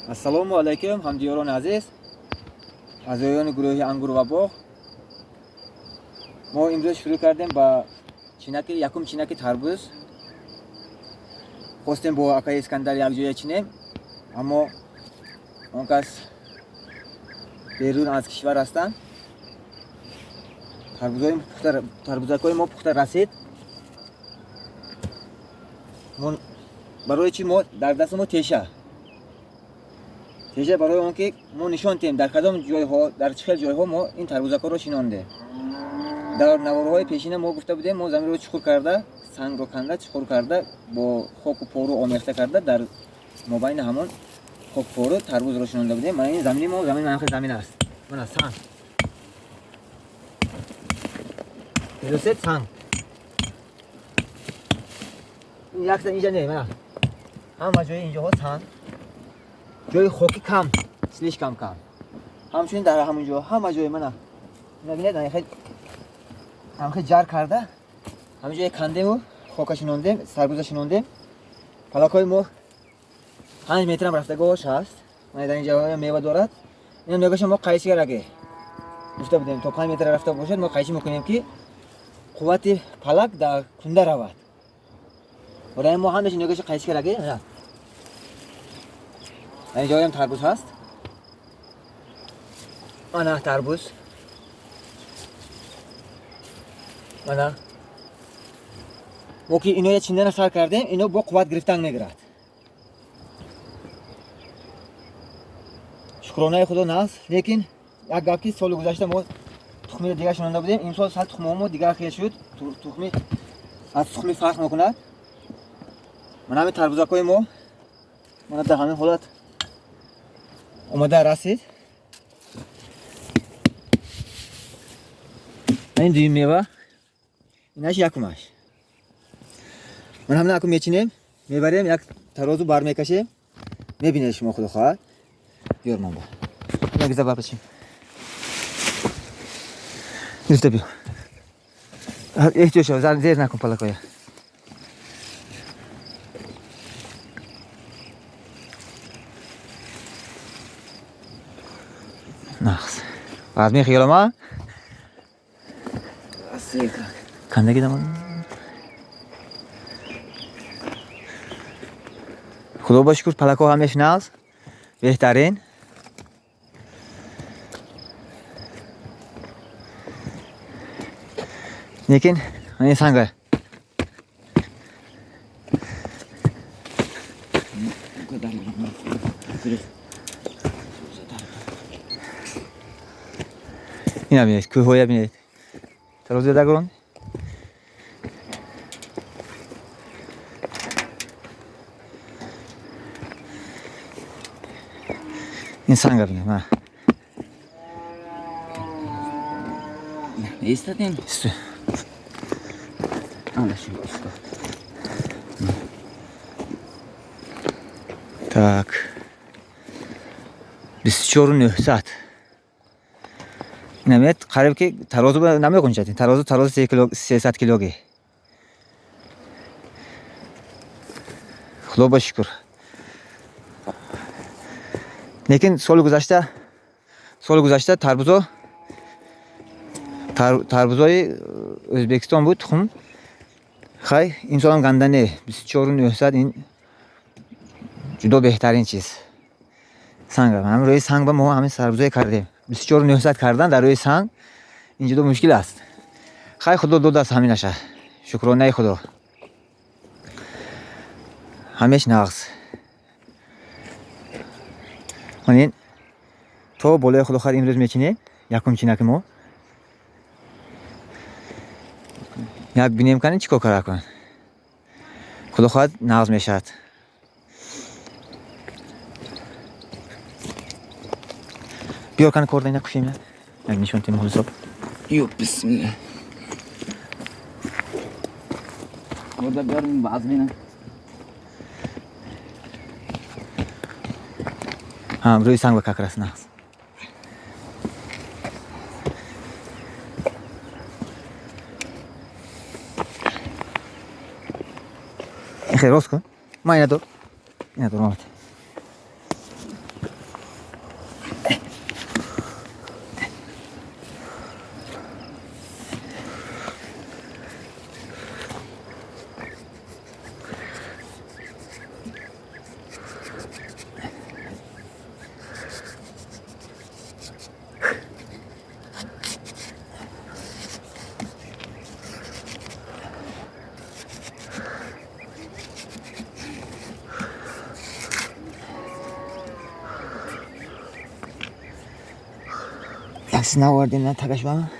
Ассалому алайкум, ҳамдиёрони азиз, аъзоёни гурӯҳи ангур ва боғ. Мо имрӯз шурӯъ кардем ба чинаки якум, чинаки тарбуз. Хостем бо акаи Искандар якҷоя чинем, аммо он кас берун аз кишвар ҳастанд. Тарбузакҳои мо пухта расид. Барои чӣ мо дар дасти мо теша? Теша барои он ки мо нишон диҳем, дар кадом ҷойҳо, дар чӣ хел ҷойҳо мо ин тарбузакҳоро шинондем. Дар наворҳои пешина мо гуфта будем, мо заминро чуқур карда, сангро канда чуқур карда, бо хоку пору омехта карда, дар мобайни ҳамон хоку пору тарбузро шинонда будем. Мана ин замини мо, замин ҳамин замин аст. Мана санг. Дидосед санг. Ин якта инҷа не, мана. Ҳама ҷои инҷоҳо санг. Ҷои хоки кам, слишком кам. Ҳамчунин дар ҳамон ҷо ҳама ҷои мана. Бинед, ҳамхел ҷар карда, ҳамин ҷое кандему хока шинондем, сарбуза шинондем. Палакҳои мо 5 метрам рафтагоҳош ҳаст. Мана дар ин ҷо мева дорад. Ина ногоша мо қайчи кардаге гуфта будем, то 5 метр рафта бошад, мо қайчи мекунем, ки қуввати палак дар кунда равад. Барои мо ҳамеша ногоша қайчи кардаге. Дар ин ҷоям тарбуз ҳаст. Мана тарбуз. Мана мо ки иноя чиндана сар кардем, ино бо қувват гирифтан мегирад. Шукронаи Худо нағз, лекин як гап ки соли гузашта мо тухмиро дигар шинонда будем, имсол сал тухмҳомо дигар хел шуд, тухми аз тухми фарқ мекунад. Мана ҳамин тарбузакҳои мо мана дар ҳамин ҳолат омода расид. Ин дуюм мева, инаш якумаш. Ман ҳамина аку мечинем, мебарем, як тарозу бармекашем, мебинед шумо, Худо хоҳад. Биёр ман ба. Ина гиза бапачим. Гизда биё. Эҳтиёт шав, зер накун палакоя. Нақс. Аз ми хиёлама? Кандаги дамон. Худо ба шукр, палакҳо ҳамеш нағз, беҳтарин. Лекин ин санга. Ина бинед, кӯҳҳоя бинед. Тарозу дагрон. Ин санга бинед, мана. Истадин? Ана шуд истод. Так. 24 900. Инамед қариб ки тарозу намеғунҷад. Ин тарозу 300 килоги. Худо ба шукр. Лекин соли гузашта тарбузо тарбузои Ӯзбекистон буд тухм. Хай, имсолам ганда не. 24 900 ин ҷудо беҳтарин чиз. Санг, ҳамин рӯи санг ба мо ҳамин сарбузое кардем. 24 900 кардан дар рӯи санг ин ҷудо мушкил аст. Хай, Худо додааст ҳаминаша. Шукронаи Худо. Ҳамеш нағз. Ин то болои Худо хоҳад имрӯз мечинем, якум чинаки мо. Як бинем кани чӣ кор кара кун. Худо хоҳад нағз мешавад. Биёр кани корда, ина кушем, як нишон тем ҳисоб. Ё бисмилла. Корда биёрем баъз бинам. Ҳа, рӯи санг ба как раз нағз. Хел рост кун. Ман ина дор. Ина дор, омад. Акс навардем, на тагаш ба.